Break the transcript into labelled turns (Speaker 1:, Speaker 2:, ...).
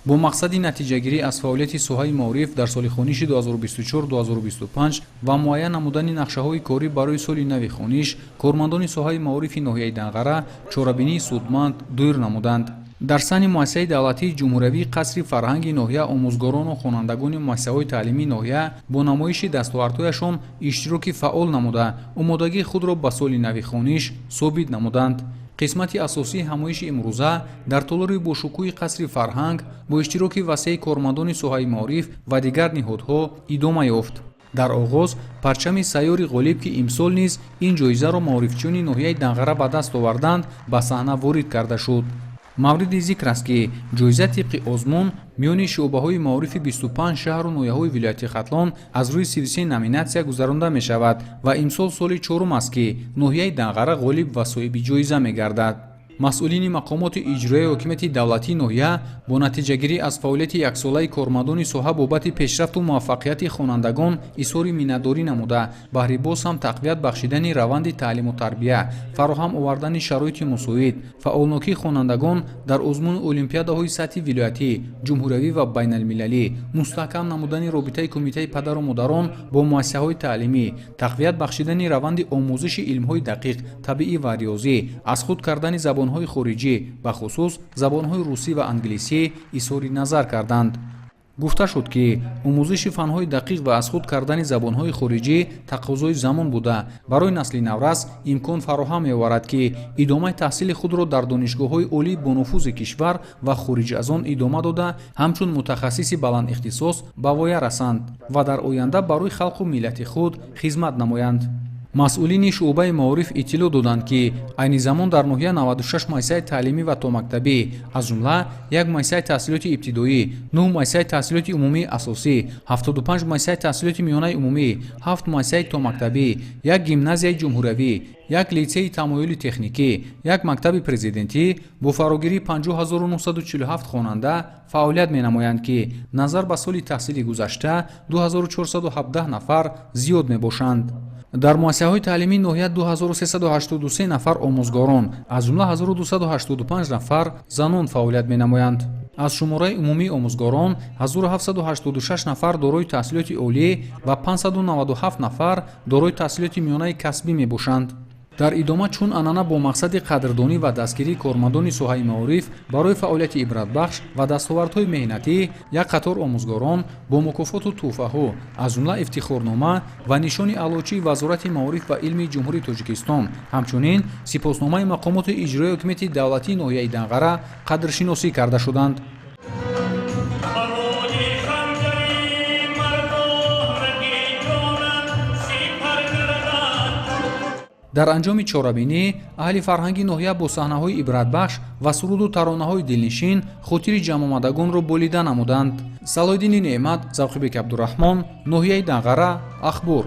Speaker 1: Бо мақсади натиҷагирӣ аз фаъолияти соҳаи маориф дар соли хониши 2024-2025 ва муайян намудани нақшаҳои корӣ барои соли нави хониш, кормандони соҳаи маорифи ноҳияи Данғара чорабинии судманд доир намуданд. Дар саҳни муассисаи давлатии ҷумҳуриявии Қасри фарҳанги ноҳия омӯзгорону хонандагони муассисаҳои таълимии ноҳия бо намоиши дастовардҳояшон иштироки фаъол намуда, омодагии худро ба соли нави хониш собит намуданд. Қисмати асосии ҳамоиши имрӯза дар толори бошукӯҳи Қасри фарҳанг бо иштироки васеи кормандони соҳаи маориф ва дигар ниҳодҳо идома ёфт. Дар оғоз парчами сайёри ғолиб, ки имсол низ ин ҷоизаро маорифчиёни ноҳияи Данғара ба даст оварданд, ба саҳна ворид карда шуд. Мавриди зикр аст, ки ҷоиза тибқи озмун миёни шӯъбаҳои маорифи 25 шаҳру ноҳияҳои вилояти Хатлон аз рӯи 33 номинатсия гузаронда мешавад ва имсол соли чорум аст, ки ноҳияи Данғара ғолиб ва соҳиби ҷоиза мегардад. Масъулини мақомоти иҷроияи ҳокимияти давлатии ноҳия бо натиҷагирӣ аз фаъолияти яксолаи кормандони соҳа бобати пешрафту муваффақияти хонандагон изҳори миннатдорӣ намуда, баҳри боз ҳам тақвият бахшидани раванди таълиму тарбия, фароҳам овардани шароити мусоид, фаъолнокии хонандагон дар озмуну олимпиадаҳои сатҳи вилоятӣ, ҷумҳуриявӣ ва байналмилалӣ, мустаҳкам намудани робитаи кумитаи падару модарон бо муассисаҳои таълимӣ, тақвият бахшидани раванди омӯзиши илмҳои дақиқ, табиӣ ва риёзӣ, аз худ кардани забонҳои хориҷӣ, бахусус забонҳои русӣ ва англисӣ изҳори назар карданд. Гуфта шуд, ки омӯзиши фанҳои дақиқ ва аз худ кардани забонҳои хориҷӣ тақозои замон буда, барои насли наврас имкон фароҳам меоварад, ки идомаи таҳсили худро дар донишгоҳҳои олии бонуфузи кишвар ва хориҷ аз он идома дода, ҳамчун мутахассиси баландихтисос ба воя расанд ва дар оянда барои халқу миллати худ хизмат намоянд. Масъулини шӯъбаи маориф иттилоъ доданд, ки айни замон дар ноҳия 96 муассисаи таълимӣ ва томактабӣ, аз ҷумла як муассисаи таҳсилоти ибтидоӣ, 9 муассисаи таҳсилоти умумии асосӣ, 75 муассисаи таҳсилоти миёнаи умумӣ, 7 муассисаи томактабӣ, як гимназияи ҷумҳуриявӣ, як литсеи тамоюли техникӣ, як мактаби президентӣ бо фарогирии 50 947 хонанда фаъолият менамоянд, ки назар ба соли таҳсили гузашта 2417 нафар зиёд мебошанд. Дар муассисаҳои таълимии ноҳия 2383 нафар омӯзгорон, аз ҷумла 1285 нафар занон фаъолият менамоянд. Аз шумораи умумии омӯзгорон 1786 нафар дорои таҳсилоти олӣ ва 597 нафар дорои таҳсилоти миёнаи касбӣ мебошанд. Дар идома, чун анъана, бо мақсади қадрдонӣ ва дастгирии кормандони соҳаи маориф барои фаъолияти ибратбахш ва дастовардҳои меҳнатӣ, як қатор омӯзгорон бо мукофоту тӯҳфаҳо, аз ҷумла ифтихорнома ва нишони аълочии Вазорати маориф ва илми Ҷумҳурии Тоҷикистон, ҳамчунин сипосномаи мақомоти иҷроияи ҳокимияти давлатии ноҳияи Данғара қадршиносӣ карда шуданд.
Speaker 2: Барои ханҷари мардонагӣ ҷонам сипар гардад.
Speaker 1: Дар анҷоми чорабинӣ аҳли фарҳанги ноҳия бо саҳнаҳои ибратбахш ва суруду таронаҳои дилнишин хотири ҷамъомадагонро болида намуданд. Салоҳиддини Неъмат, Завқибек Абдураҳмон, ноҳияи Данғара, Ахбор.